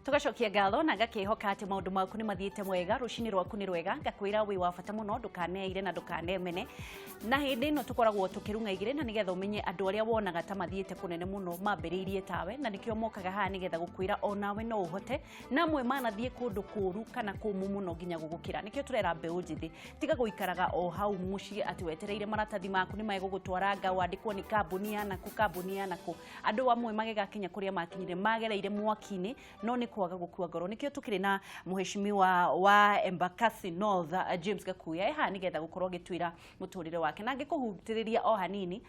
Tugacokia ngatho na ngakihoka ati maundu maku ni mathiite mwega, rucini rwaku ni rwega. Ngakwira wi wa bata muno, ndukaneire na ndukanemene. Na hindi ino tukoragwo tukirung'a igiri na nigetha umenye andu aria wonaga ta mathiite kunene muno mambiriirie tawe, na nikio mokaga haha nigetha gukwira onawe no uhote. Na amwe manathie kundu kuru kana kumu muno nginya gugukira. Nikio turera mbeu njithi, tiga guikaraga o hau mucii ati wetereire maratathi maku ni megugutwara nga wandikwo ni kambuni ya naku, kambuni ya naku. Andu amwe magigakinya kuria makinyire magereire mwaki-ini, no nĩ kwaga gũkua ngoro. Nĩkĩo tũkĩrĩ na mũheshimiwa wa Embakasi North, James Gakuya, haha nĩgetha gũkorwo agĩtwĩra mũtũrĩre wake na angĩkũhutĩrĩria o hanini.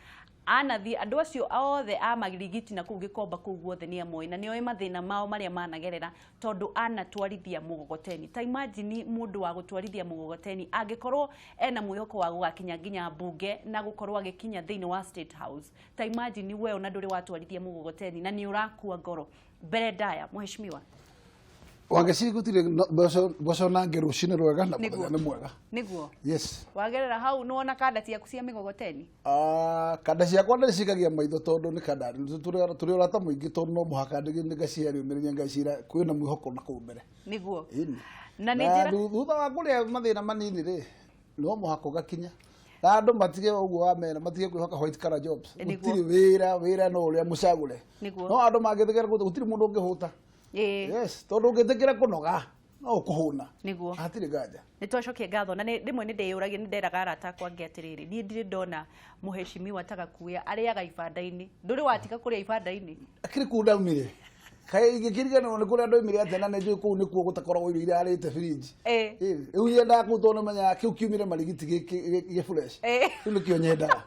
Anathiĩ andũ acio othe a Marigiti na kũu Gĩkomba kũu guothe nĩ amoĩ na nĩoĩ mathĩna mao marĩa managerera, tondũ anatwarithia mũgogoteni. Ta imagine mũndũ wa gũtwarithia mũgogoteni angĩkorwo ena mwĩhoko wa gũgakinya nginya mbunge na gũkorwo agĩkinya thĩinĩ wa State House. Ta imagine we ona ndũrĩ watwarithia mũgogoteni na nĩ ũrakua ngoro. Mbere ndaya, mũheshimiwa. Wangeci, gũtirĩ mboco nange rũcinĩ rwega na mũthenya nĩ mwega. Nĩguo. Yes. Wagerera hau nĩwona kanda ciaku cia mĩgogoteni? Ah, kanda ciakwa ndĩcikagia maitho tondũ nĩ kanda tũrĩ ũrata mũingĩ, tondũ no mũhaka ngacihe rĩũmĩrĩria, ngacira kwĩna mwĩhoko na kũu mbere. Nĩguo. Ĩni. Na nĩ Na njĩra thutha wa kũrĩa mathĩna manini rĩ, no mũhaka ũgakinya na andũ matige ũguo wa mera, matige kwĩhoka white collar jobs. Gũtirĩ wĩra, wĩra no ũrĩa mũcagũre. No andũ mangĩtĩkĩra gũtirĩ mũndũ ũngĩhũta. Yes, tondũ ũngĩtĩkĩra kũnoga no ũkũhũna. Hatirĩ nganja. Nĩ twacokia ngatho. Na rĩmwe nĩ ndĩyũragia, nĩ nderaga arata akwa angĩ atĩrĩrĩ, niĩ ndirĩ ndona mũheshimiwa ta Gakuya arĩaga ibanda-inĩ. Ndũrĩ watiga kũrĩa ibanda-inĩ? Akĩrĩ kũu ndaumire, kaĩ ingĩkĩriganĩrwo nĩ kũrĩa ndoimire atĩa? Na nĩ njũĩ kũu nĩkuo gũtakoragwo irio iria arĩte fridge. Rĩu nyendaga kũu tondũ menyaga kĩu kiumire Marigiti gĩ fresh. Rĩu nĩkĩo nyendaga.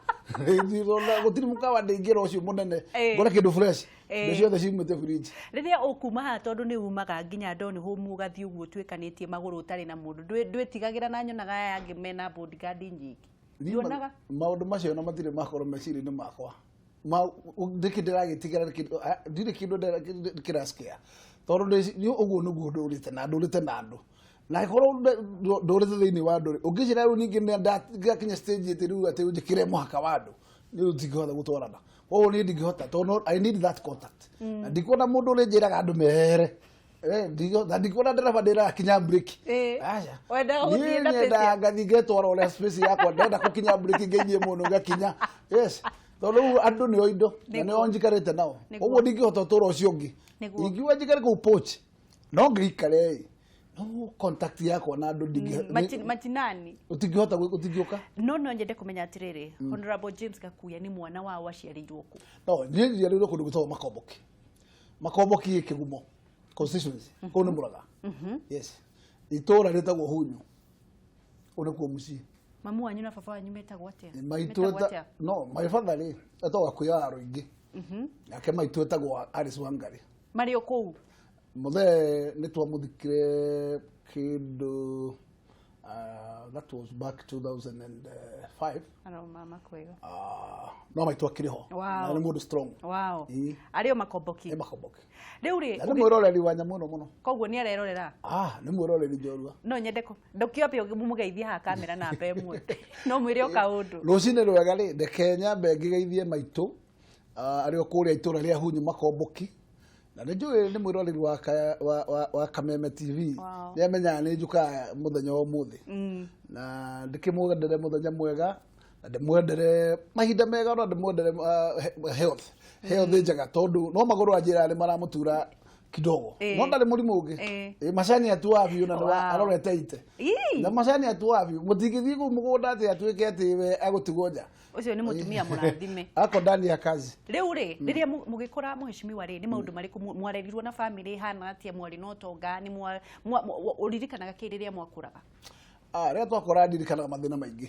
Gũtirĩ mũkawa ndĩingĩra ũcio mũnene ngore kĩndũ fresh, indo ciothe ciumĩte fridge. Rĩrĩa ũkuma haha, tondũ nĩ umaga nginya ndoni hũmu, ũgathiĩ ũguo ũtuĩkanĩtie magũrũ ũtarĩ na mũndũ, ndwĩtigagĩra? Na nyonaga aya angĩ mena bodyguard nyingĩ. Niĩ Nduonaga? Maũndũ macio na matirĩ makorwo meciria-inĩ makwa. Ndĩkĩ ndĩragĩtigĩra ndirĩ kĩndũ kĩrascare, tondũ nĩ ũguo nĩguo ndũrĩte na ndũrĩte na andũ, na angĩkorwo ndũrĩte thĩinĩ wa andũ rĩ, ũngĩcira rĩu ningĩ nĩ ngakinya stage ĩtĩ rĩu atĩ njĩkĩre mũhaka wa andũ, rĩu ndingĩhota gũtwarana. Koguo niĩ ndingĩhota, tondũ I need that contact, na ndikuona mũndũ ũrĩ njĩraga andũ mehere. Na ndikuona ndereba ndĩraga kinya breki. Aca. Wendaga gũthiĩ Niĩ na pace nyendaga yaku. ngathiĩ ngetwara ũrĩa space yakwa ndenda gũkinya breki ngeinie mũno ngakinya. Yes, tondũ rĩu andũ nĩo indo na nĩo njikarĩte nao. Ũguo ndingĩhota ũtũũro ũcio ũngĩ. Ingiuga njikare kũu porch no ngĩikare ĩ, no contact yakwa na andũ Machinani. Ũtingĩhota ũtingĩũka. No nyende kũmenya atĩrĩrĩ, Honorable James Gakuya nĩ mwana wao, aciarĩirwo kũ? No niĩ njiarĩirwo kũndũ gwĩtagwo Makomboki. Makomboki ĩ Kĩgumo constituency, kũu nĩ Mũraga. Yes, itũũra rĩtagwo Hunyu, kũu nĩkuo mũciĩ. Mamu wanyu na baba wanyu metagwo atĩa? Maitũ Metagwo atĩa? No my father rĩ etagwo Gakuya wa Rũingĩ, nake maitũ etagwo Alice Wangari. Marĩ o kũu? Mũthee nĩ twamũthikire kĩndũ, that was back 2005. Aro mama kwega. No maitũ akĩrĩ ho. Na nĩ mũndũ strong. Ĩĩ. Arĩ o Makomboki? Nĩ Makomboki. Rĩu rĩ Na nĩ mwĩroreri wa nyamũ ĩno mũno. Koguo nĩ arerorera? Ah, nĩ mwĩroreri njorua. No nyende ndũkĩambe mũgeithie haha kamera namba ĩmwe, no mwĩre o kaũndũ. Rũcinĩ rwega rĩ, reke nyambe ngĩgeithie maitũ, arĩ o kũrĩa itũra rĩa Hunyu Makomboki, na nĩ njũĩ nĩ mwĩroreri wa Kameme TV. Nĩ amenyaga nĩ njũkaga mũthenya wa ũmũthĩ, na ndĩkĩmwendere mũthenya mwega na ndĩmwendere mahinda mega, na ndĩmwendere health njega, tondũ no magũrũ anjĩra nĩ maramũtura kidogo, no ndarĩ mũrimũ ũngĩ. Macani atuaga biũ na arorete ite. Na macani atuaga biũ, mũtingĩthiĩ kũu mũgũnda atĩ atuĩke atĩ we agũtigwo nja. Ũcio nĩ mũtumia mũrathime. Ako ndani ya kazi. Rĩu rĩ, rĩrĩa mũgĩkũra, mũheshimiwa rĩ, nĩ maũndũ marĩkũ mwarerirwo na famĩlĩ ĩhana atĩa? Mwarĩ na ũtonga? Nĩ ũririkanaga kĩ rĩrĩa mwakũraga? Ah, rĩrĩa twakora ndirikanaga mathĩna maingĩ,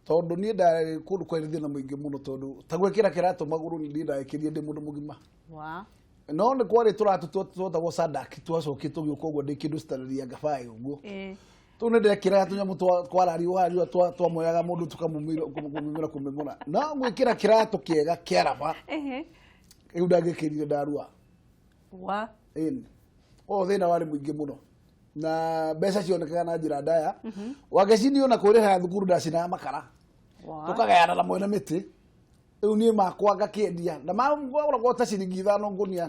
tondũ niĩ ndarĩ kũndũ kwarĩ thĩna mũingĩ mũno, tondũ ta gwĩkĩra kĩratũ magũrũ niĩ ndagĩkĩrie ndĩ mũndũ mũgima. No nĩ kwarĩ tũratũ twetagwo sadaki, twacokire tũgĩũka ũguo ndĩ kĩndũ standard ya ngabaĩ ũguo. Tũu nĩ ndekĩraga tũnyamũ twa kwarariũa riũa twamoyaga mũndũ tũkamumĩra kũmemũra, no gwĩkĩra kĩratũ kĩega kĩa raba rĩu ndangĩkĩrire ndarua. Ĩni koguo thĩna warĩ mũingĩ mũno na mbeca cionekaga na njĩra ndaya. Wangeci ona kwĩrĩhaga thukuru ndacinaga makara, tũkagayana na mwene mĩtĩ. Rĩu niĩ makwa ngakĩendia na magũragwo ta ciringi 5 ngũnia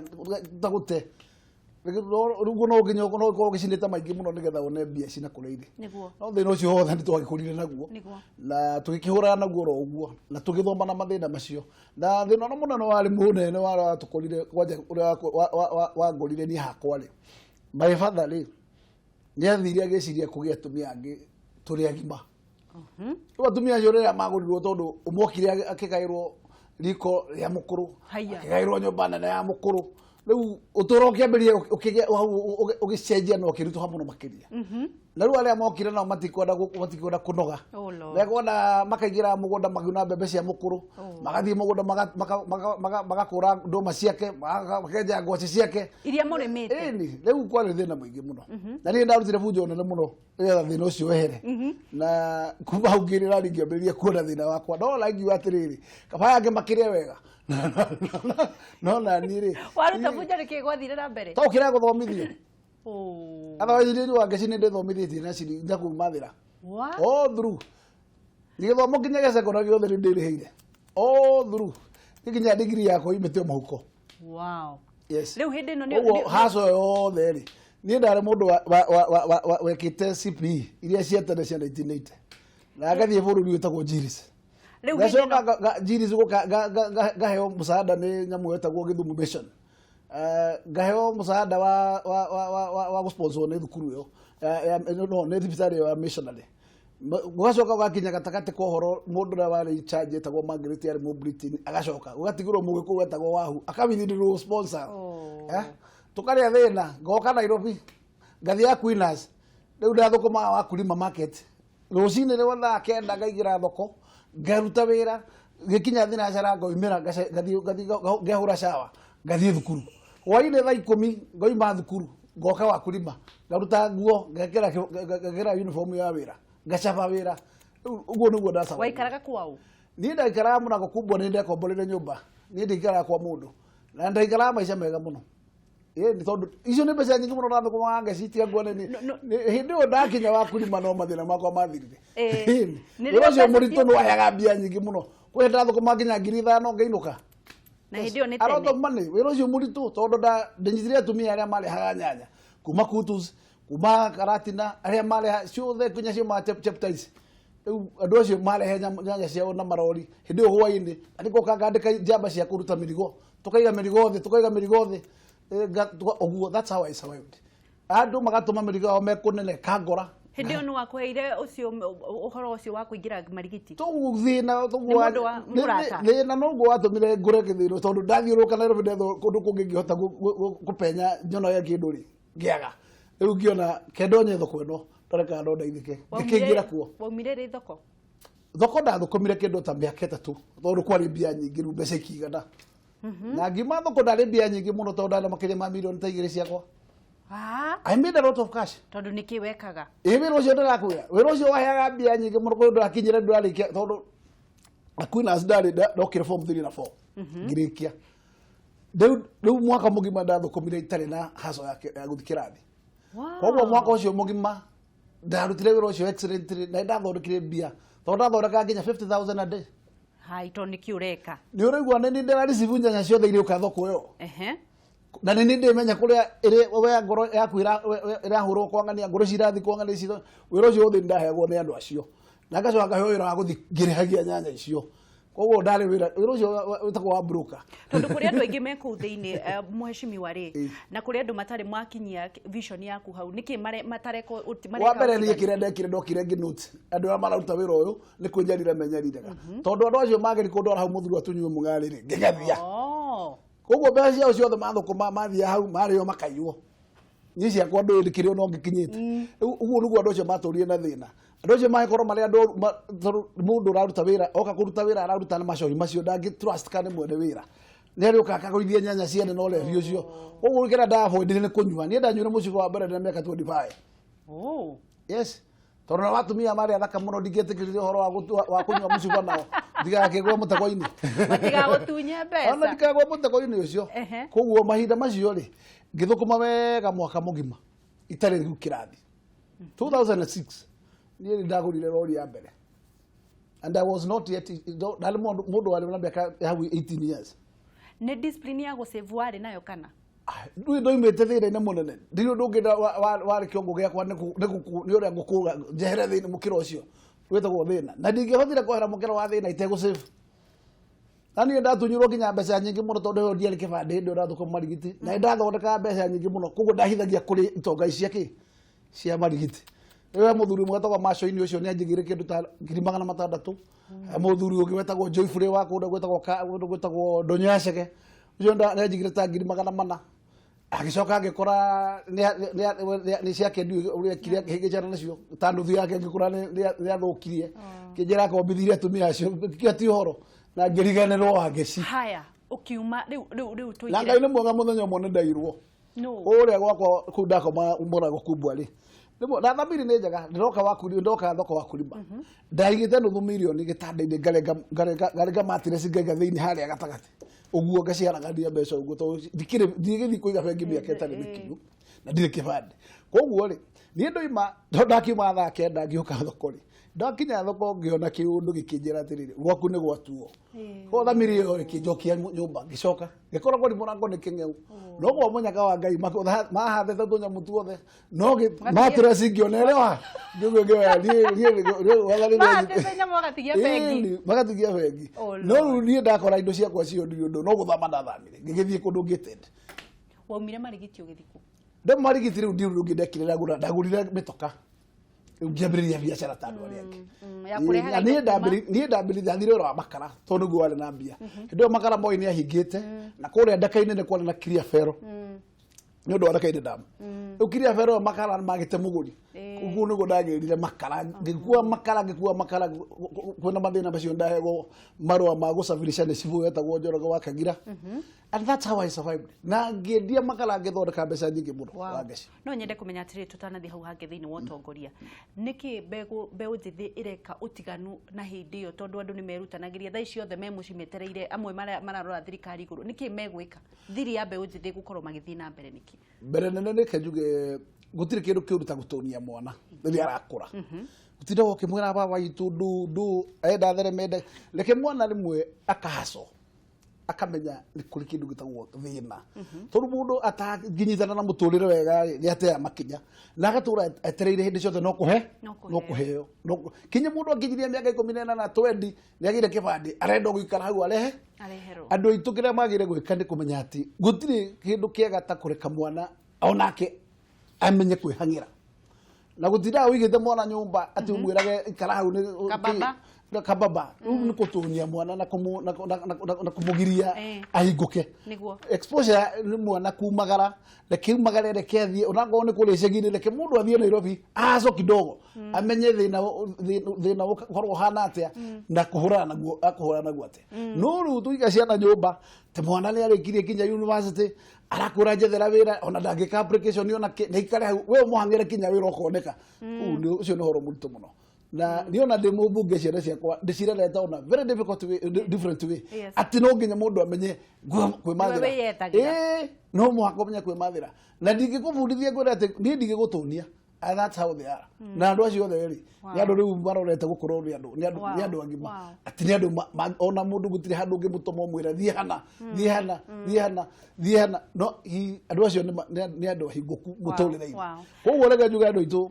ta gũte. Rĩu no nginya no ũkorwo ũgĩcinĩte maingĩ mũno nĩgetha wone mbia ici na kũrĩa irĩ. No thĩna ũcio wothe nĩ twagĩkũrire naguo. Na tũgĩkĩhũrana naguo oro ũguo na tũgĩthoma na mathĩna macio. Na thĩna ũrĩa mũnene warĩ mũnene watũkorire kwanja ũrĩa wangorire niĩ hakwa rĩ, my father rĩ, nĩ athire agĩciria kũgĩa atumia angĩ tũrĩ agima. Rĩu atumia acio rĩrĩa magũrirwo tondũ ũmwe okire akĩgaĩrwo riko rĩa mũkũrũ, akĩgaĩrwo nyũmba nene ya mũkũrũ. Rĩu ũtũro ũkĩambĩrĩria ũkĩgĩa hau ũgĩcenjia na ũkĩritũha mũno makĩria. Na rĩu arĩa mokire nao matikwenda matikwenda kũnoga. Oh Lord. Mekwenda makaingĩra mũgũnda makiuna mbembe cia mũkũrũ, magathiĩ mũgũnda magakũra ndũma ciake, makenja ngwacĩ ciake. Iria mũrĩmĩte. Ĩni, rĩu kwarĩ thĩna mũingĩ mũno. Na niĩ ndarutire bunjo nene mũno nĩgetha thĩna ũcio wehere. Na kuma hau ngĩrĩra ngĩambĩrĩria kuona thĩna wakwa. No na ngiuga atĩrĩrĩ, kaba aya angĩ makĩrĩa wega. No na niĩ rĩ, Waruta bunjo nĩkĩ gwathire na mbere? to kĩrĩa gũthomithio. Otherwise niĩ wa ngeci nĩ ndĩthomithĩtie na ciringi nja kuma thĩra. What? All through. Gĩthomo nginya gĩa secondary gĩothe nĩ ndĩrĩhĩire. All through. Nginya degree yakwa yumĩte o mũhuko. Wow. Yes. Rĩu hĩndĩ ĩno nĩ Ũguo haco yothe rĩ, niĩ ndarĩ mũndũ wekĩte CPE iria cia tene cia 1980. Na ngathiĩ bũrũri wĩtagwo Jiris. Rĩu hĩndĩ ĩno Ngacoka Jiris gũka ngaheo mũcaada nĩ nyamũ ĩtagwo Gĩthumo Mission. Ngaheo mũcaada wa gũsponsor nĩ thukuru ĩyo. No, nĩ thibitarĩ ĩyo ya missionary. Gũgacoka gũgakinya gatagatĩ ka ũhoro mũndũ ũrĩa warĩ in charge etagwo Margaret arĩ mũ Britain agacoka gũgatigĩrwo mũgĩkũyũ wetagwo Wahu akawithirĩrwo sponsor. Tũkarĩa thĩna ngoka Nairobi ngathiĩ Aquinas rĩu ndathũkũmaga Wakulima market rũcinĩ rwa thaa 9 ngaingĩra thoko ngaruta wĩra gĩkinya thinacara ngoimĩra ngathiĩ ngehũra shower ngathiĩ thukuru hwainĩ thaa 10 ngoima thukuru ngoka Wakulima ngaruta nguo ngekĩra uniform ya wĩra ngacaba wĩra. Rĩu ũguo nĩguo ndacaba. Waikaraga kwao? Niĩ ndaikaraga mũrango kumbwa nĩ ndekomborire nyũmba. Niĩ ndikaraga kwa mũndũ na ndaikaraga maica mega mũno. Nĩ tondũ icio nĩ mbeca nyingĩ mũno ndathũkũmaga ngeci tiga nguone hĩndĩ ĩyo ndakinya Wakulima no mathĩna makwa mathirire. Nĩ Wĩra ũcio rĩo mũritũ mbeca nĩ waheaga mbia nyingĩ mũno. Kwĩ ndathũkũma nginya 5,000 ngainũka. Na hĩndĩ ĩyo nĩ A lot tene. of money. Wĩra ũcio mũritũ tondũ ndĩnyitire atumia arĩa marehaga nyanya kuma Kutus, kuma Karatina, arĩa mareha ciothe nginya cio ma chapters. Rĩu andũ acio marehe nyanya ciao na marori hĩndĩ ĩyo hwainĩ, na nĩngoka ngandĩka njamba cia kũruta mĩrigo, tũkaiga mĩrigo thĩ, tũkaiga mĩrigo thĩ. Ũguo, that's how I survived. Andũ magatũma mĩrigo yao mekũnene kangora. Hĩndĩ ĩyo nĩ wakũheire ũcio ũhoro ũcio wa kũingĩra marigiti? Tũguo thĩna, tũguo Nĩ mũndũ wa mũrata? thĩna noguo watũmire ngũre gĩthĩno tondũ ndathiũrũrũka Nairobi ndethwo kũndũ kũngĩ ngĩhota kũpenya nyonaga kĩndũ rĩ, ngĩaga. Rĩu ngĩona kendonye thoko ĩno, ndore kana no ndeithĩke. Ngĩkĩingĩra kuo. Waumire rĩ thoko? Thoko ndathũkũmire kĩndũ ta mĩaka 3 tondũ kwarĩ mbia nyingĩ rĩu mbeca ikĩigana. Na ngiuma thoko ndarĩ mbia nyingĩ mũno tondũ ndarĩ makĩria ma mirioni ta 2 ciakwa. I made a lot of cash. Tondũ nĩkĩ wekaga? Ĩ wĩra ũcio ndĩrakwĩra. Wĩra ũcio waheaga mbia nyingĩ mũno kũrĩ ndũrakinyĩra ndũrarĩkia tondũ Aquinas ndarĩ ndokire form 3 na 4. Ngĩrĩkia. Rĩu mwaka mũgima ndathũkũmire itarĩ na haco ya gũthiĩ kĩrathi. Koguo mwaka ũcio mũgima ndarutire wĩra ũcio excellently na ndathondekire mbia tondũ ndathondekaga nginya 50,000 a day. Hai, tondũ nĩkĩ ũreka? Nĩ ũraigua nĩ niĩ ndĩra receive nyanya ciothe irĩũka thoko ĩyo. Na nĩ niĩ ndĩmenya kũrĩa ĩrĩ we ngoro yaku ĩrahũrwo kwang'ania, ngoro cirathiĩ kwang'ania icio. Wĩra ũcio wothe ndaheagwo nĩ andũ acio. Na ngacoka ngaheo wĩra wa gũthiĩ ngĩrĩhagia nyanya icio. Koguo ndarĩ wĩra ũcio wĩtagwo wa broker. Tondũ kũrĩ andũ aingĩ me kũu thĩinĩ, mheshimiwa rĩ, na kũrĩ andũ matarĩ makinyia vision yaku hau, nĩkĩ matareka mareka Wa mbere niĩ ũtiganu? kĩrĩa ndekire ndokire ngĩnote andũ arĩa mararuta wĩra ũyũ nĩ kwĩnyarira menyariraga. Tondũ andũ acio mageri kũndwara hau mũthuri atunywe mũgarĩ rĩ, ngĩgethia. Koguo mbeca ciao ciothe mathũkũma mathiĩ hau marĩo makaiywo. Niĩ ciakwa ndũĩ ndĩkĩrĩ ona ngĩkinyĩte. Rĩu ũguo nĩguo andũ acio matũrire na thĩna. Andũ acio magĩkorwo marĩ andũ oru, tondũ mũndũ ũraruta wĩra, oka kũruta wĩra araruta na macohi macio, ndangĩ trust kana nĩ mwene wĩra. Nĩ arĩũka akagũithia nyanya ciene na ũrebi ũcio. Koguo kĩrĩa ndavoidire nĩ kũnyua. Niĩ ndanyuire mũcigo wa mbere ndĩna mĩaka 25. Yes. Tondũ na atumia marĩ athaka mũno ndingĩetĩkĩrire ũhoro wa kũnyua mũcuba nao. Ndigakĩgwe mũtego-inĩ. Matigagũtunye mbeca. Ona ndikagwe mũtego-inĩ ũcio. Koguo mahinda macio rĩ, ngĩthũkũma wega mwaka mũgima itarĩ rĩu kĩrathi. 2006 niĩ nĩ ndagũrire rori ya mbere. And I was not yet, ndarĩ mũndũ warĩ na mĩaka ya hau 18 years. Nĩ discipline ya gũsave warĩ nayo kana? Rĩu ndoimĩte thĩna-inĩ mũnene, ndirĩ ũndũ ũngĩ warĩ kĩongo gĩakwa nĩ ũrĩa ngũkũra njehere thĩinĩ mũkĩra ũcio wĩtagwo thĩna, na ndingĩhotire kwehera mũkĩra wa thĩna itegũ save. Na niĩ ndatunyirwo nginya mbeca nyingĩ mũno, tondũ ĩyo ndiarĩ kĩbandĩ hĩndĩ ĩyo ndathũkũma Marigiti, na nĩ ndathondekaga mbeca nyingĩ mũno, koguo ndahithagia kũrĩ itonga ici cia kĩ cia Marigiti. Rĩu he mũthuri ũmwe wetagwo Macoini, ũcio nĩ anjigĩire kĩndũ ta 600,000. He mũthuri ũngĩ wetagwo Joyfrey wa kũndũ gwĩtagwo kũndũ gwĩtagwo Ndũnyũ ya Cege, ũcio nĩ anjigĩire ta 400,000. Agĩcoka agĩkora nĩ ciake, ndiũĩ ũrĩa ekire, akĩhĩngĩcana nacio ta nuthu yake, ngĩkora nĩ athũkirie, kĩnjĩra akombithirie atumia acio kĩa ti ũhoro, na ngĩriganĩrwo Wangeci. Haya, ũkiuma rĩu Na Ngai nĩ mwega, mũthenya ũmwe nĩ ndairwo kũrĩa gwakwa kũu ndakoma mũrago kumbwa rĩ. Na thamiri nĩ njega, ndĩroka waku, ndoka thoko wa kurima, ndaigĩte nuthu mirioni gĩtanda-inĩ, ngarenga ngarenga ngarenga mattress, ngaiga thĩinĩ harĩa gatagatĩ ũguo, ngaciaragania mbeca ũguo, tondũ ndikĩrĩ ndigĩthiĩ kũiga bengi mĩaka ĩtarĩ mĩkinyu na ndirĩ kĩbandĩ. Koguo rĩ, niĩ ndoima, tondũ ndakiuma thaa 9 ngĩũka thoko rĩ, ndakinya thoko ngĩona kĩũndũ gĩkĩnjĩra atĩrĩrĩ, gwaku nĩ gwatuo. Koguo thamiri ĩyo ĩkĩnjokia nyũmba, ngĩcoka ngĩkora kwari mũrango nĩ kĩng'eu, no kwa mũnyaka wa Ngai mahathĩte tũnyamũ tuothe, no mattress ngĩona ĩrĩa wa ngĩgua ngĩoya niĩ wathani. Mahathĩte nyamũ magatigia bengi. Magatigia bengi. Oh, No rĩu niĩ ndakora indo ciakwa cio, ndirĩ ũndũ, no gũthama ndathamire ngĩgĩthiĩ kũndũ ngĩtende. Waumire Marigiti ũgĩthiĩ kũ? Ndĩ Marigiti rĩu, ndirĩ ũndũ ũngĩ ndekire, ndagũrire mĩtoka, rĩu ngĩambĩrĩria biacara ta andũ arĩa angĩ. Ya kũrehaga Na niĩ indo kuma- niĩ ndambĩrĩria, ndathire wĩra wa makara tondũ nĩguo warĩ na mbia hĩndĩ ĩyo. Makara Moi nĩ ahingĩte, na kũrĩa ndaka-inĩ nĩ kwarĩ na Clear Ferro, nĩ ũndũ wa ndaka-inĩ damu. Rĩu Clear Ferro ĩyo makara magĩte mũgũri. Ũguo nĩguo ndagĩrire makara, ngĩkua makara, ngĩkua makara kwĩna mathĩna macio, ndahegwo marũa ma gũcabirisha nĩ cibũ wetagwo Njoroge wa Kagira, and that's how I survived, na ngĩendia makara ngĩthondeka mbeca nyingĩ mũno. Wangeci. No nyende kũmenya atĩrĩrĩ, tũtanathiĩ hau hangĩ thĩinĩ wa ũtongoria, nĩkĩ mbeũ njĩthĩ ĩreka ũtiganu na hĩndĩ ĩyo? Tondũ andũ nĩ merutanagĩria, thaa ici othe me mũciĩ metereire, amwe mararora thirikari igũrũ. Nĩkĩ megwĩka? Thiri ya mbeũ njĩthĩ gũkorwo magĩthiĩ na mbere nĩkĩ? Mbere nene nĩ njuge gũtirĩ kĩndũ kĩũru ta gũtũnia mwana rĩrĩa arakũra, gũtinda ũkĩmwĩra baba itũ ndu ndu enda theremende. Reke mwana rĩmwe akahaco, akamenya nĩ kũrĩ kĩndũ gĩtagwo thĩna, tondũ mũndũ atangĩnyitana na mũtũrĩre wega rĩ, nĩ ateaga makinya na agatũra etereire hĩndĩ ciothe no kũhe No kũheo. No kũheo. Kinya mũndũ akinyirie mĩaka 18, 20, nĩ agĩire kĩbandĩ, arenda gũikara hau arehe areherwo. Andũ aitũ kĩrĩa magĩrĩire gwĩka nĩ kũmenya atĩ gũtirĩ kĩndũ kĩega ta kũreka mwana onake amenye kwĩhang'ĩra, na gũtindaga ũigĩte mwana nyũmba atĩ ũmwĩrage ikara hau nĩ Kababa. Na kababa. Rĩu nĩ kũtũnia mwana na kũmũgiria ahingũke. Exposure nĩ mwana kumagara, reke umagare, reke athiĩ onakorwo nĩ kũrĩa icagi-inĩ, reke mũndũ athiĩ Nairobi ahaco kidogo, amenye thĩna ũkorwo ũhana atĩa na kũhũrana naguo, akũhũrana naguo atĩa. No rĩu tũiga ciana nyũmba te mwana nĩ arĩkirie nginya university, arakwĩra njethera wĩra, ona ndangĩka application ona kĩ, nĩ aikare hau we ũmũhang'ĩre kinya wĩra ũkoneka. Ũũ ũcio nĩ ũhoro mũritũ mũno, na niĩ ona ndĩ mũmbunge, ciana ciakwa ndĩcirerete ona very difficult way, different way, atĩ no nginya mũndũ amenye kwĩmathĩra. Nĩwe wĩyethagĩra. Ĩĩ, no mũhaka ũmenye kwĩmathĩra, na ndingĩkũbundithia ngwĩre atĩ niĩ ndingĩgũtũnia. And that's how they are. Na andũ acio othe rĩ, nĩ andũ rĩu marorete gũkorwo nĩ andũ nĩ andũ nĩ andũ agima, atĩ nĩ andũ ona mũndũ gũtirĩ handũ ũngĩmũtũma ũmwĩre thiĩ hana, thiĩ hana, thiĩ hana, thiĩ hana. No andũ acio nĩ andũ ahingũku mũtũrĩre-inĩ. Koguo reke njuge andũ aitũ,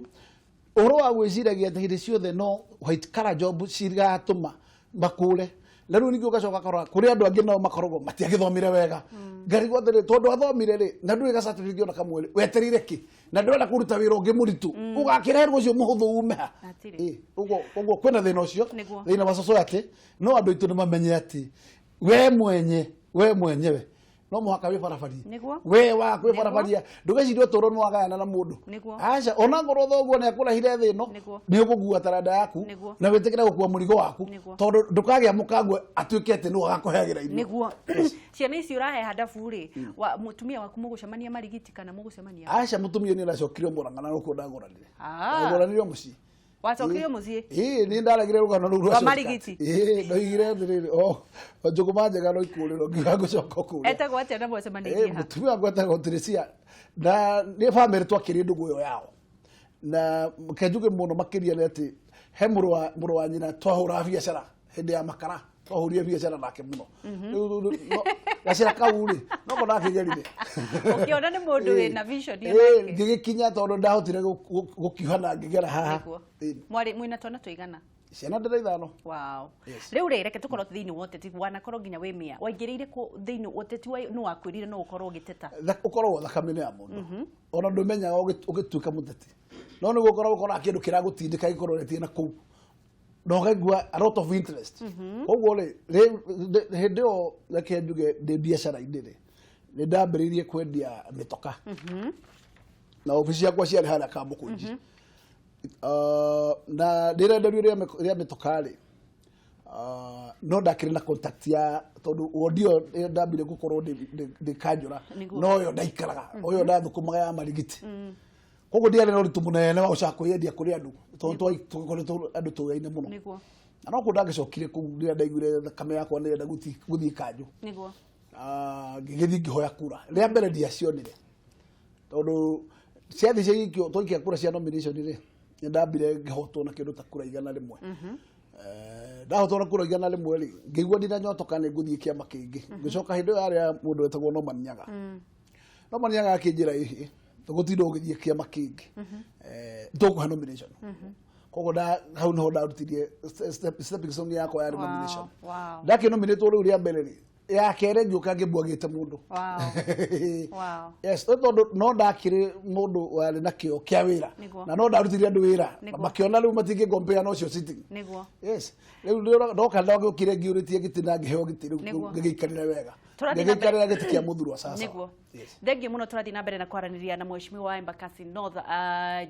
ũhoro wa gwĩciragia atĩ hĩndĩ ciothe no white collar job cigatũma makũre, na rĩu ningĩ ũgacoka ũkarora kũrĩ andũ angĩ nao makoragwo matiagĩthomire wega, ngarigwo atĩrĩ, tondũ athomire rĩ, na ndũrĩ ga certificate ona kamwe rĩ, wetereire kĩ na ndũrenda kũruta wĩra ũngĩ mũritũ, ũgakĩreherwo ũcio mũhũthũ ume ha? Hatirĩ. Ĩ, ũguo kwĩna thĩna ũcio thĩna wa society, no andũ aitũ nĩ mamenye atĩ we mwenyewe no mũhaka wĩbarabarie. We wa kwĩbarabaria, ndũgecirie ũtũũro nĩ wagayana na mũndũ. Aca, ona ngorwo thoguo nĩ akũrehire thĩ ĩno, nĩ ũgũkua taranda yaku na wĩtĩkĩre gũkua mũrigo waku, tondũ ndũkagĩa mũkangue atuĩke atĩ nĩwe agakũheagĩra irio. Nĩguo. Ciana ici ũrahe handabu rĩ, mũtumia waku mũgũcemania Marigiti kana mũgũcemania? Aca, mũtumia nĩ aracokire Mũrang'a, na nĩkuo ndagũranire. Ndagũranire o mũciĩ. Wacokirio mũciĩ? Ĩĩ, nĩ ndaregire rũgano rũu rwa Rwa shortcut. Marigiti? Ĩĩ, ndoigire atĩrĩrĩ, o njũgũma njega no ikũrĩrwo, ngiuga ngũcoka kũrĩa. Etagwo atĩa na mwacemanirie ha? Mũtumia wakwa etagwo Teresia, na nĩ bamĩrĩ twakĩrĩ ndũgũ ĩyo yao, na ke njuge mũno makĩria nĩ atĩ he mũrũ wa nyina twahũraga biacara hĩndĩ ya makara. Twahũrire biacara nake mũno. Rĩu gacĩra kau rĩ, noko ndakĩgerire. Ũkĩona nĩ mũndũ wĩna vision onake. Ngĩgĩkinya tondũ ndahotire gũkiuha na ngĩgera haha. Nĩguo. Mwarĩ mwĩna twana tũigana? Ciana ndĩra 5. Wow. Yes. Rĩu rĩ, reke tũkorwo thĩinĩ wa ũteti, wanakorwo nginya wĩ mĩa. Waingĩrĩire kũ thĩinĩ wa ũteti wa nũ wakwĩrire no ũkorwo ũgĩteta? Ũkoragwo thakame-inĩ ya mũndũ. Ona ndũmenyaga ũgĩtuĩka mũteti. No nĩguo ũkoragwo ũkoraga kĩndũ kĩragũtindĩka gĩkorwo ũretie na kũu. Na ũkaigua a lot of interest. Koguo rĩ, hĩndĩ ĩyo reke njuge ndĩ biacara-inĩ rĩ, nĩ ndambĩrĩirie kwendia mĩtoka. Na obici ciakwa ciarĩ harĩa Kamũkũnji. Na rĩrenderio rĩa mĩtoka rĩ, no ndakĩrĩ na contact ya tondũ wondi ĩyo ndambire gũkorwo ndĩ kanjũra, no yo ndaikaraga, ũyũ ndathũkũmaga ya marigiti. Koguo ndiarĩ na ũritũ mũnene wa gũcoka kwĩyendia kũrĩ andũ tondũ twakoretwo andũ tũyaine mũno. Na no kũu ndagĩcokire kũu rĩrĩa ndaiguire thakame yakwa nĩrenda gũthiĩ kanjũ. Ngĩgĩthiĩ ngĩhoya kura. Rĩa mbere ndiacionire tondũ ciathiĩ ciagĩikio, twaikia kura cia nomination rĩ, nĩ ndambire ngĩhotwo na kĩndũ ta kura 100. Ndahotwo na kura 100 rĩ, ngĩigua ndina nyotoka nĩ ngũthiĩ kĩama kĩngĩ. Ngĩcoka hĩndĩ ĩyo yarĩ ya mũndũ wetagwo Norman Nyaga. Norman Nyaga akĩnjĩra ĩhĩ, tũgũtinda ũgĩthiĩ kĩama kĩngĩ. Tũkũhe nomination. Koguo hau niho ndarutirie stepping stone yakwa yarĩ nomination. Ndakĩnominatwo rĩu rĩa mbere rĩ, ya kerĩ ngĩũka ngĩmbwagĩte mũndũ. Yes, tondũ no ndakĩrĩ mũndũ warĩ na kĩo kĩa wĩra. Na no ndarutire andũ wĩra. Makĩona rĩu matingĩngompea na ũcio sitting. Yes. Rĩu ndoka ndagĩũkire ngĩũrĩtie gĩtĩ na ngĩheo gĩtĩ rĩu ngĩgĩikarĩra wega. Ngĩgĩikarĩra gĩtĩ kĩa Mũthurwa sasa. Thengiũ mũno tũrathiĩ na mbere na kwaranĩria na mheshimiwa wa Embakasi North,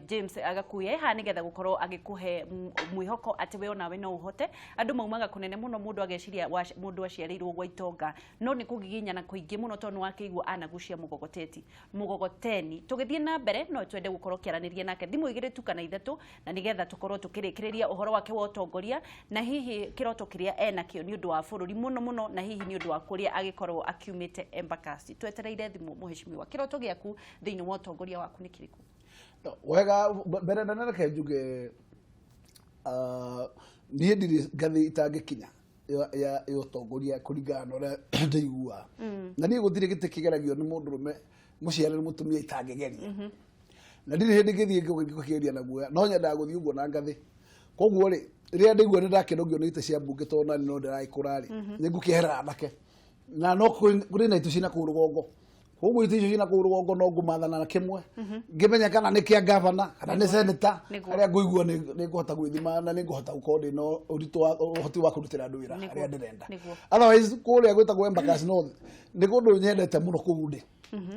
James Gakuya haha nĩgetha gũkorwo agĩkũhe mwĩhoko atĩ we onawe no ũhote. Andũ maumaga kũnene mũno, mũndũ ageciria mũndũ aciarĩirwo gwa itonga, no nĩ kũgiginyana kũingĩ mũno tondũ nĩwakĩigua anagucia mũgogoteni. Tũgĩthiĩ na mbere no twende gũkorwo kĩaranĩria nake thimũ 2 tu kana 3 na nĩgetha tũkorwo tũkĩrĩkĩrĩria ũhoro wake wa ũtongoria na hihi kĩroto kĩrĩa enakĩo nĩ ũndũ wa bũrũri mũno mũno na hihi nĩ ũndũ wa kũrĩa agĩkorwo akiumĩte Embakasi. Twetereire thimũ mheshimiwa, kĩroto gĩaku thĩinĩ wa ũtongoria waku nĩ kĩrĩkũ? Wega, mbere nene reke njuge, niĩ ndirĩ ngathĩ itangĩkinya ya ũtongoria kũringana na ũrĩa ndĩiguaga. Na niĩ gũtirĩ gĩtĩ kĩgeragio nĩ mũndũrũme mũciare nĩ mũtumia itangĩgeria. Na ndirĩ hĩndĩ ngĩthiĩ ngũkĩgeria na guoya, no nyendaga gũthiĩ ũguo na ngathĩ. Koguo rĩ, rĩrĩa ndaigua nĩ ndakĩnogio nĩ itĩ cia mbunge tondũ nani no ndĩragĩkũra rĩ, nĩ ngũkĩeherera anake. Na no kũrĩ na itĩ ciĩna kũu rũgongo. Koguo itĩ icio ciĩna kũu rũgongo no ngũmathana na kĩmwe. Ngĩmenya kana nĩ kĩa gavana, kana nĩ senator, harĩa ngũigua nĩ ngũhota gwĩthima na nĩ ngũhota gũkorwo ndĩ na ũritũ wa ũhoti wa kũrutĩra andũ wĩra harĩa ndĩrenda. Otherwise kũrĩa gwĩtagwo Embakasi North nĩ kũndũ nyendete mũno kũu ndĩ.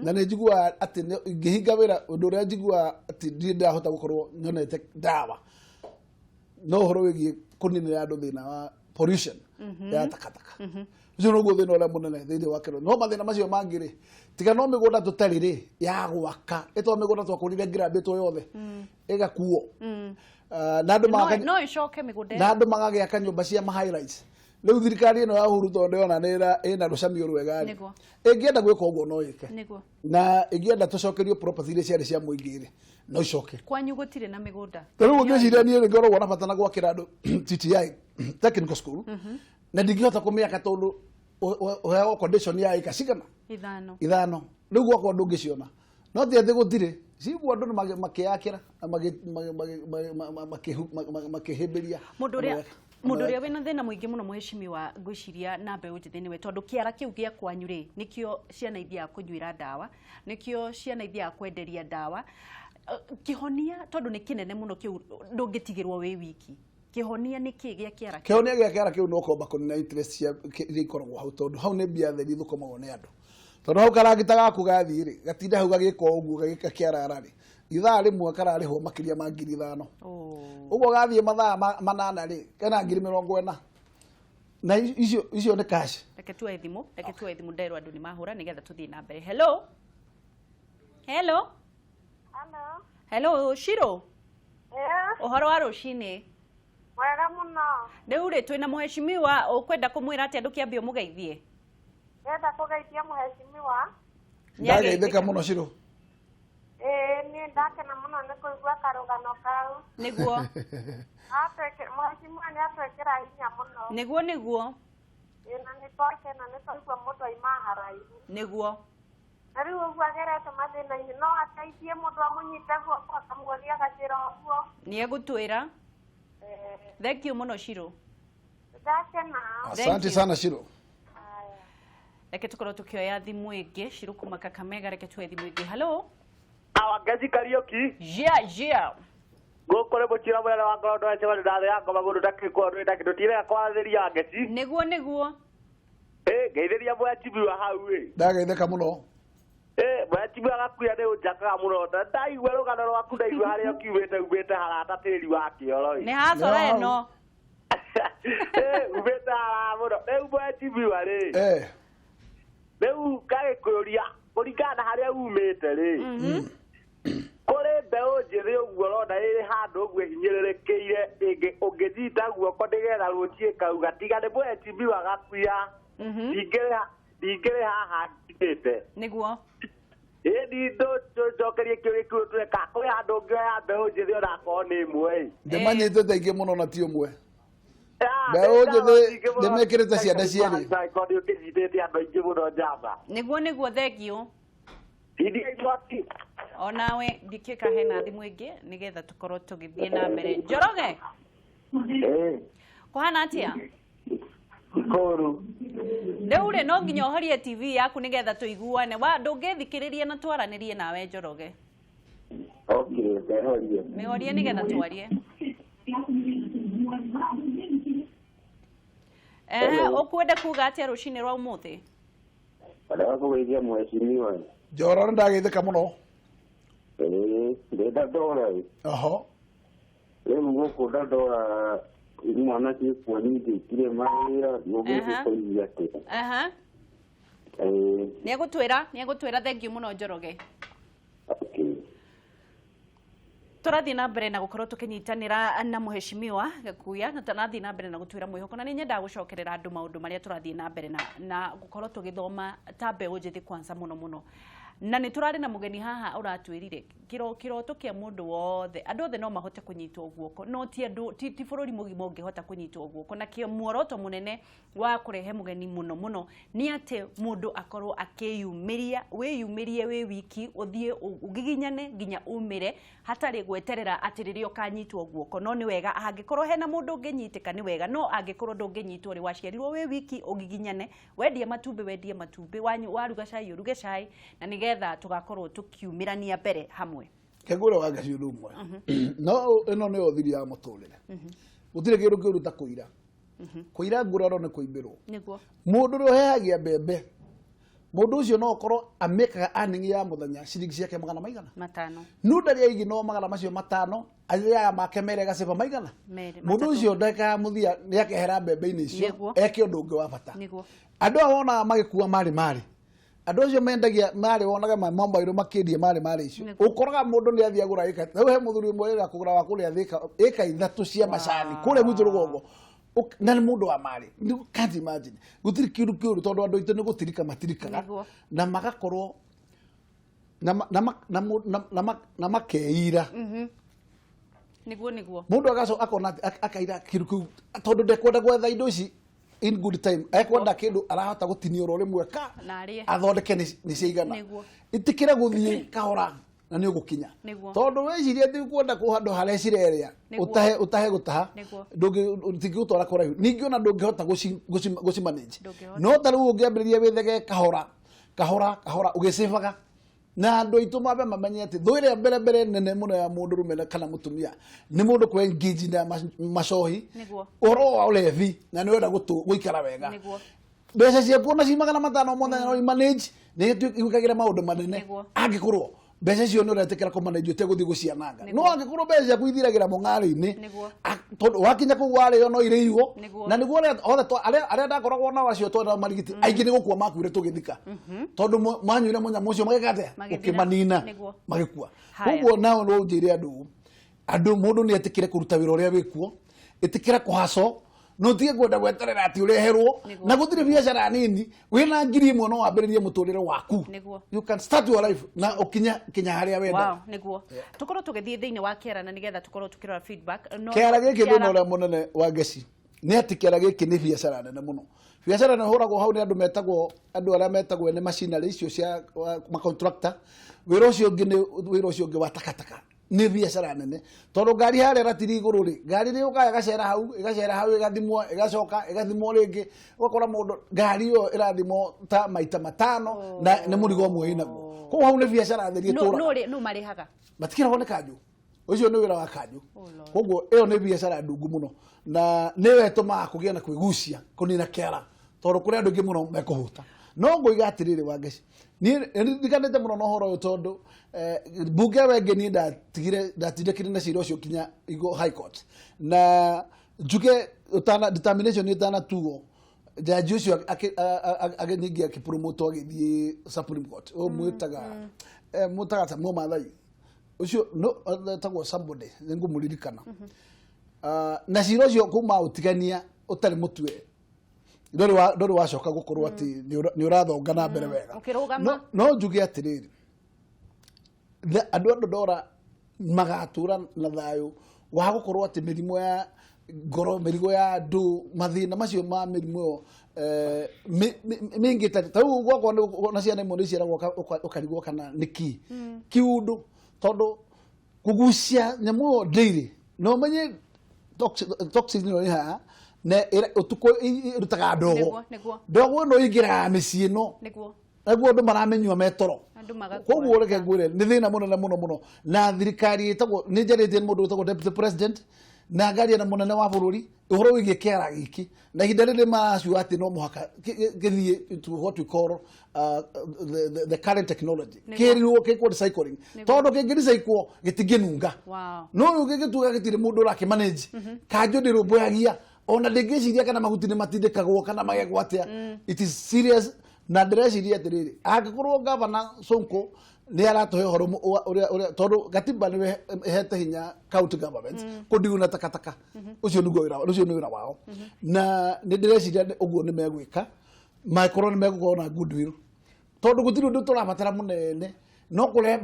Na nĩ njiguaga atĩ ngĩhinga wĩra, ũndũ ũrĩa njiguaga atĩ ndirĩ ndahota gũkorwo nyonete ndawa no ũhoro wĩgiĩ kũninĩra andũ thĩna wa pollution ya takataka. Ũcio noguo thĩna ũrĩa mũnene thĩinĩ wa kĩro. No mathĩna macio mangĩ rĩ, tiga no mĩgũnda tũtarĩ rĩ ya gwaka, ĩtwa mĩgũnda twakũrire ngirambĩtwo yothe ĩgakuo. Na andũ no ĩcoke mĩgũnda na andũ magagĩaka nyũmba cia ma high rise. Rĩu thirikari ĩno ya Uhuru tondũ ndĩrona nĩ ĩna rũcamio rwega rĩ, ĩngĩenda gwĩka ũguo no ĩke. Na ĩngĩenda tũcokerio property iria ciarĩ cia mũingĩ rĩ, no icoke. Kwanyu gũtirĩ na mĩgũnda? Rĩu ũngĩciria niĩ nĩ ngoragwo na bata na gwakĩra andũ TTI, technical school, na ndingĩhota kũmĩaka tondũ ũheagwo condition ya ĩka cigana? 5. 5. Rĩu gwakwa ndũngĩciona. No ti atĩ gũtirĩ, ciguo andũ makĩyakĩra na makĩhĩmbĩria. Mũndũ ũrĩa wĩna thĩna mũingĩ mũno mheshimiwa, ngwĩciria na mbeũ njĩthĩ nĩwe, tondũ kĩara kĩu gĩa kwanyu rĩ, nĩkĩo ciana ithiaga kũnyuĩra ndawa, nĩkĩo ciana ithiaga kwenderia ndawa. Kĩhonia tondũ nĩ kĩnene mũno kĩu ndũngĩtigĩrwo wĩ wiki. Kĩhonia nĩ kĩ gĩa kĩara kĩu? Kĩhonia gĩa kĩara kĩu no kwamba kũnina interest cia iria ikoragwo hau, tondũ hau nĩ mbia theri ithũkũmagwo nĩ andũ. Tondũ hau karangita gaku gathiĩ rĩ, gatinda hau gagĩka ũguo gagĩka kĩarara rĩ, ithaa rĩmwe kararĩhwo makĩria ma 5,000. Ũguo gathiĩ mathaa 8 rĩ, kena 40,000. Na icio nĩ cash. Reke tuoe thimũ, reke tuoe thimũ nderwo andũ nĩ mahũra nĩgetha tũthiĩ na mbere. Hello. Hello. Hello. Hello, Shiro. Ũhoro wa rũcinĩ? Wega mũno. Rĩu rĩ twĩna mheshimiwa, ũkwenda kũmwĩra atĩa ndũkĩambie ũmũgeithie? Ndĩrenda kũgeithia mheshimiwa. Ndageithĩka mũno Shiro. Niĩ ndakena mũno nĩ kũigua karũgano kau. Nĩguo. Mheshimiwa nĩ atwĩkĩra hinya mũno. Nĩguo, nĩguo. Ĩ, na nĩ twakena nĩ twaigua mũndũ aima haraihu. Nĩguo. Na rĩu ũguo agerete mathĩna-inĩ no ateithie mũndũ amũnyite guoko akamuonia gacĩra ũguo. Nĩ egũtwĩra. Eh, Thank you mũno, Shiro. ndakena. Thank Asante you. sana, Shiro. Haya. Reke tũkorwo tũkĩoya thimũ ĩngĩ. Shiro kuma Kakamega, reke tuoye thimũ ĩngĩ. Hello. Awangeci Kariuki. Yeah. Gũkũ nĩ mũcira mũnene wa ngoro ndwecema ndathĩ ngoma mũndũ ndakĩkorwo ndĩ ndakĩ ndũtirega kwarĩria Ngeci. Nĩguo. Ĩ, ngeithĩria mwachimiwa hau ĩ. Ndageithĩka mũno. Ĩ, mwachimiwa gakuya nĩ ũnjakaga mũno. Na ndaigua rũgano rwaku, ndaigua harĩa ũkiumĩte, umĩte harata tĩri wa kĩoro ĩ. Nĩ hacora ĩno. Ĩ, umĩte haraya mũno. Rĩu mwachimiwa rĩ, rĩu ngagĩkũria kũringana na harĩa umĩte rĩ, kũrĩ mbeũ njĩthĩ ũguo ũrona ĩrĩ handũ ũguo ĩhinyĩrĩrĩkĩire ĩngĩ ũngĩnyita guoko nĩgetha rũciũ ĩkauga tiga nĩ mwechimiwa gakuya ndingĩrĩ haha nginyĩte. Nĩguo. Ĩni njokerie kĩũria kĩu tũreka kũrĩ handũ ũngĩoya mbeũ njĩthĩ onakorwo nĩ ĩmwe ĩ. Ndĩmanyitĩte aingĩ mũno na ti ũmwe. Ah, Mbeũ nĩ njĩthĩ ndawa nyingĩ mũno. ndĩmekĩrĩte ciande cierĩ. Angĩkorwo nĩ ũkĩnyitĩte andũ aingĩ mũno njamba. Nĩguo, thank you. India mwaki. Onawe ndikĩka hena thimũ ĩngĩ nĩgetha tũkorwo tũgĩthiĩ na mbere. Njoroge, kũhana atĩa? Koru. Rĩu rĩ, no nginya ũhorie TV yaku nĩgetha tũiguane wa ndũngĩthikĩrĩria na twaranĩrie nawe, Njoroge. Okay, ndehorie. Mĩhorie nĩgetha twarie. Ehe, ũkwenda kuga atĩa rũcinĩ rwa ũmũthĩ? Ndaba kũgeithia mheshimiwa. Njoro, nĩ ndageithĩka mũno. Ĩĩ, ndĩ Dandora ĩ. Oho. Rĩu gũkũ Dandora mwana ciĩkuo nyingĩ itirĩ mawĩra, ũngĩgĩteithia atĩa? Aha. Ĩĩ. Nĩegũtwĩra. Thank you mũno, Njoroge. Okay. Tũrathiĩ na mbere na gũkorwo tũkĩnyitanĩra na mũheshimiwa Gakuya na tũrathiĩ na mbere na gũtwĩra mwĩhoko na nĩ nyendaga gũcokerera andũ maũndũ marĩa tũrathiĩ na mbere na gũkorwo tũgĩthoma ta mbeũ njĩthĩ kwanza mũno mũno, na nĩ tũrarĩ na mũgeni haha ũratwĩrire kĩroto kĩa mũndũ wothe, andũ othe no mahote kũnyitwo guoko, no ti andũ ti bũrũri mũgima ũngĩhota kũnyitwo guoko. Na kĩo muoroto mũnene wa kũrehe mũgeni mũno mũno nĩ atĩ mũndũ akorwo akĩyumĩria, wĩyumĩrie wĩ wiki, ũthiĩ ũgiginyane nginya umĩre hatarĩ gweterera atĩ rĩrĩa ũkanyitwo guoko. No nĩ wega hangĩkorwo hena mũndũ ũngĩnyitĩka, nĩ wega, no angĩkorwo ndũngĩnyitwo rĩ, waciarirwo wĩ wiki, ũgiginyane, wendie matumbĩ, wendie matumbĩ, waruga cai, ũruge cai, na nĩgetha tũgakorwo tũkiumĩrania mbere hamwe. Kengũre wa Ngaci, ũndũ ũmwe no ĩno nĩyo thiri ya mũtũrĩre, gũtirĩ kĩndũ kĩũru ta kũira. Kũira nguraro nĩ kũimbĩrwo. Mũndũ ũrĩa ũhehagia mbembe, mũndũ ũcio no ũkorwo amĩkaga earning ya mũthenya ciringi ciake magana maigana? 5. No ndarĩ aigi no 500 arĩaga make mere gaceba maigana? Merĩ, Mũndũ 3. ũcio ndagĩka ya mũthia nĩ akehera mbembe-inĩ icio eke ũndũ ũngĩ wa bata. Andũ aya wonaga magĩkua marĩ andũ acio mendagia marĩ, wonaga mambairũ makĩendia marĩ icio. Ũkoraga mũndũ nĩ athiĩ agũra ĩka rĩu he mũthuri ũmwe wĩra kũgũra wa kũrĩa Thĩka ĩka 3 cia macani kũrĩa gwitũ rũgongo. Na nĩ mũndũ wa marĩ. You can't imagine. Gũtirĩ kĩndũ kĩũru tondũ andũ aitũ nĩ gũtirika matirikaga na magakorwo na makeira. Nĩguo. Mũndũ agacoka akona atĩ akaira kĩndũ kĩu tondũ ndekwenda gwetha indo ici in good time, ekwenda kĩndũ arahota gũtinia oro rĩmwe ka Na arĩe. athondeke nĩ ciaigana. Ĩtĩkĩra gũthiĩ kahora na nĩ ũgũkinya, tondũ weciria atĩ kwenda kũ handũ harĩa cirerĩa ũtahe gũtaha ndũngĩgũtwara kũraihu, ningĩ ona ndũngĩhota gũci manage. Ndũngĩhota. No ta rĩu ũngĩambĩrĩria wĩthege kahora kahora kahora ũgĩcĩbaga, na andũ aitũ mambe mamenye atĩ thũ ĩrĩa mbere mbere nene mũno ya mũndũrũme kana mũtumia nĩ mũndũ kũ engage na macohi, ũhoro wa ũlevi, na nĩ ũrenda gũikara wega. Mbeca ciaku ona ci 500 mũthenya no imanage nĩ gwĩkagĩra maũndũ manene angĩkorwo mbeca icio nĩ ũretĩkĩra kũmanage ũtegũthiĩ gũciananga. No angĩkorwo mbeca ciaku ithiragĩra mũng'arĩ-inĩ, tondũ wakinya kũu warĩo no irĩirwo. Na nĩguo arĩa othe arĩa ndakoragwo nao acio twenda marigiti aingĩ nĩ gũkua makuire tũgĩthika tondũ manyuire mũnyamũ ũcio magĩka atĩa? Magĩthira. Ũkĩmanina. Magĩkua. Koguo nao no njĩre andũ mũndũ nĩ etĩkĩre kũruta wĩra ũrĩa wĩkuo, ĩtĩkĩra kũhaco, no ũtige kwenda gweterera atĩ ũreherwo. Na gũtirĩ biacara nini, wĩna 1000 no wambĩrĩrie mũtũrĩre waku. You can start your life na ũkinye kinya harĩa wenda. Wow, nĩguo tũkorwo tũgĩthiĩ thĩinĩ wa kĩara na nĩgetha tũkorwo tũkĩrora feedback. No Kĩara gĩkĩ, Kĩara- thĩna ũrĩa mũnene wa Ngeci Nĩ atĩ kĩara gĩkĩ nĩ biacara nene mũno. Biacara nĩ hũragwo hau nĩ andũ metagwo andũ arĩa metagwo ene machinery icio cia macontractor. Wĩra ũcio ũngĩ nĩ wĩra ũcio ũngĩ wa takataka. Nĩ biacara nene tondũ ngari harĩa ratiri igũrũ rĩ, ngari nĩ yũkaga ĩgacera hau, ĩgacera hau, ĩgathimwo, ĩgacoka ĩgathimwo rĩngĩ, ũgakora mũndũ ngari ĩyo ĩrathimwo ta maita matano na nĩ mũrigo ũmwe ĩnaguo. Koguo hau nĩ biacara theri ĩtũraga. Nũ marĩhaga? Matikĩragwo nĩ kanjũ. Ũcio nĩ wĩra wa kanjũ. Koguo ĩyo nĩ biacara ndungu mũno na nĩyo ĩtũmaga kũgĩe na kwĩgucia kũnina kĩara tondũ kũrĩ andũ aingĩ mũno mekũhũta. No ngũiga atĩrĩrĩ Wangeci, niĩ nĩndirikanĩte mũno na ũhoro ũyũ tondũ mbunge ĩyo ĩngĩ niĩ ndatigire ndatindĩkire na cira ũcio nginya High Court na njuge determination ĩtanatuo jaji ũcio ningĩ akĩpromote agĩthiĩ Supreme Court. Ũyũ mwĩtaga mwĩtaga ta Mũmathai ũcio no etagwo somebody nĩngũmũririkana. Na cira ũcio kuma ũtigania ũtarĩ mũtue ndũrĩ wacoka gũkorwo atĩ nĩ ũrathonga na mbere wega. No njuge atĩrĩrĩ, andũ a Dandora magatũra na thayũ wa gũkorwo atĩ mĩrimũ ya ngoro, mĩrigo ya andũ, mathĩna macio ma mĩrimũ ĩyo mĩingĩ ta rĩu gwakwa na ciana imwe nĩ ciaragwo ũkarigwo kana nĩ kĩ kiundu tondũ kũgucia nyamũ ĩyo daily na ũmenye toxin ĩno ĩ haha na ũtukũ ĩrutaga ndogo. Ndogo ĩno ĩingĩraga mĩciĩ ĩno naguo andũ maramĩnyua metoro. Koguo reke ngwĩre nĩ thĩna mũnene mũno mũno na thirikari ĩtagwo nĩ njarĩtie mũndũ wĩtagwo deputy president na ngaria na mũnene wa bũrũri ũhoro wĩgiĩ kĩara gĩkĩ na ihinda rĩrĩ maraciuga atĩ no mũhaka gĩthiĩ to what we call the current technology kĩrirwo gĩkwo recycling tondũ kĩngĩ recycle gĩtingĩnunga. No rĩu gĩgĩtuĩka gĩtirĩ mũndũ ũrakĩmanage kanjũ ndĩrũmbũyagia ona ndĩngĩciria kana mahuti nĩ matindĩkagwo kana magekwo atĩa. It is serious na ndĩreciria atĩrĩrĩ angĩkorwo gavana Sonko nĩ aratũhe ũhoro ũrĩa tondũ gatiba nĩwe ĩhete hinya county government kũndiguna takataka ũcio nĩguo wĩra ũcio nĩ wĩra wao na nĩ ndĩreciria ũguo nĩ megwĩka mangĩkorwo nĩ megũkorwo na goodwill tondũ gũtirĩ ũndũ tũrabatara mũnene no kũrehe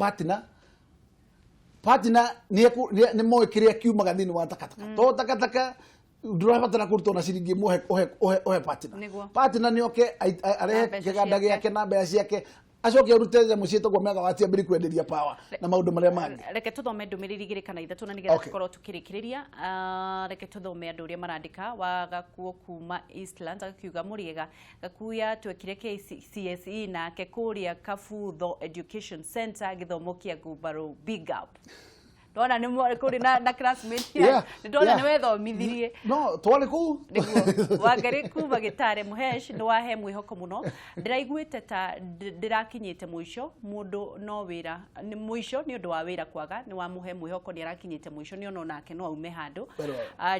partner nĩ moĩ kĩrĩa kiumaga thĩinĩ wa takataka tondũ takataka ndũrabatara kũrutwo na ciringi ĩmwe ũhe partner. Partner nĩ oke arehe kĩganda gĩake na mbeca ciake acoke arute nyamũ ciĩtagwo megawati ambĩrĩrie kwenderia power na maũndũ marĩa mangĩ. Reke tũthome ndũmĩrĩri igĩrĩ kana ithatũ na nĩgetha tũkorwo tũkĩrĩkĩrĩria. Reke tũthome andũ ũrĩa marandĩka. Wa Gakuo kuma Eastlands agakiuga mũrĩega Gakuya twekire KCSE nake kũrĩa Kabutho Education Center gĩthomo kĩa Ngumbarũ big up. Ndona nĩ kũrĩ na classmate ndona nĩ wethomithirie. No twarĩ kũu. Nĩguo Wangari kuma Gĩtare Mũhesh nĩ wahe mwĩhoko mũno. Ndĩraiguĩte ta ndĩrakinyĩte mũico mũndũ no wĩra nĩ mũico nĩ ũndũ wa wĩra kwaga nĩ wamũhe mwĩhoko nĩ arakinyĩte mũico nĩ ona nake no aume handũ.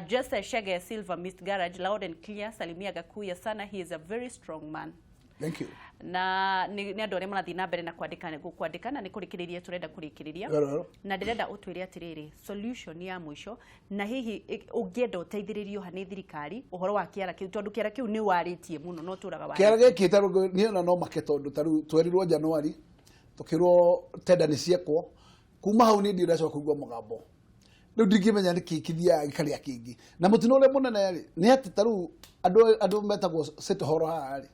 Jesse Shege Silver Mist Garage loud and clear salimia Gakuya sana, he is a very strong man. Thank you. Na nĩ andũ arĩa marathiĩ na mbere na kwandĩka na nĩ kũrĩkĩrĩria tũrenda kũrĩkĩrĩria na ndĩrenda ũtwĩre atĩrĩrĩ solution ya mũico na hihi ũngĩenda ũteithĩrĩrio ha nĩ thirikari ũhoro wa kĩara kĩu tondũ kĩara kĩu nĩ warĩtie mũno no tũraga warĩtie. Kĩara gĩkĩ tarĩu niĩ ona no make tondũ tarĩu twerirwo January tũkĩrwo tenda nĩ ciekwo kuma hau niĩ ndiracoka kũigua mũgambo rĩu ndingĩmenya nĩ kĩĩ kĩthiaga gĩkarĩa kĩngĩ na mũtino ũrĩa mũnene rĩ nĩ atĩ tarĩu andũ metagwo City Hall haha rĩ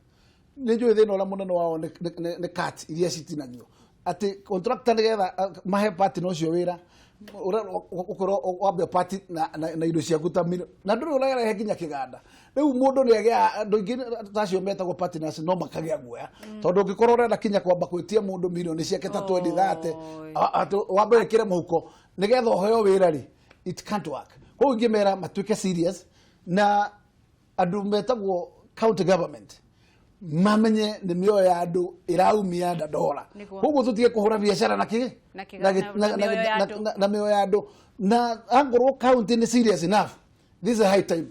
nĩ njũĩ thĩna ũrĩa mũnene wao nĩ cut iria citinagio atĩ contractor nĩgetha mahe partner ũcio wĩra ũkorwo wambe party na indo ciaku ta na ndũrĩ ũrarehe nginya kĩganda rĩu mũndũ nĩ agĩa andũ aingĩ ta acio metagwo partners no makagĩa guoya tondũ ũngĩkorwo ũrenda kinya kwamba gwĩtia mũndũ mirioni ciake ta 20 30 atĩ wambe wĩkĩre mũhuko nĩgetha ũheo wĩra rĩ it can't work. Koguo ingĩmera matuĩke serious na andũ metagwo county government mamenye nĩ mĩoyo ya andũ ĩraumia Dandora. Koguo tũtige kũhũra biacara na kĩ na mĩoyo ya andũ na angorwo county nĩ serious enough, this is a high time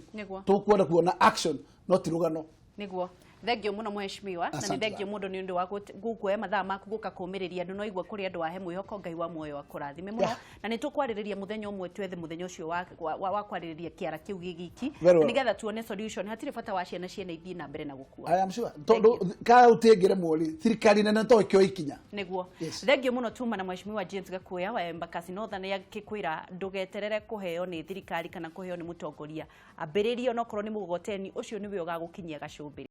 tũkwenda kuona action no ti rũgano. Nĩguo. Thengio muno mheshimiwa, na nĩ Asante thengio mũno nĩ ũndũ wa gũkuoya mathaa maku gũka kũmĩrĩria andũ. No igua kũrĩ andũ ahe mwĩhoko. Ngai wa muoyo akũrathime mũno. Na nĩ tũkwarĩrĩria mũthenya ũmwe, twethe mũthenya ũcio wa kwarĩrĩria kĩara kĩu gĩ giki, Very well. nĩgetha tuone solution. Hatirĩ bata wa ciana ciene ithiĩ na mbere na gũkua. I am sure tondũ kaunti ĩngĩremwo rĩ, thirikari nene to ĩkĩoe ikinya. Nĩguo. Yes. Thengio mũno. Tuma na mheshimiwa James Gakuya wa Embakasi Northern, akĩkwĩra ndũgeterere kũheo nĩ thirikari kana kũheo nĩ mũtongoria. Ambĩrĩria onokorwo nĩ mũgogoteni ũcio, nĩwe ũgagũkinyia gacũmbĩrĩ.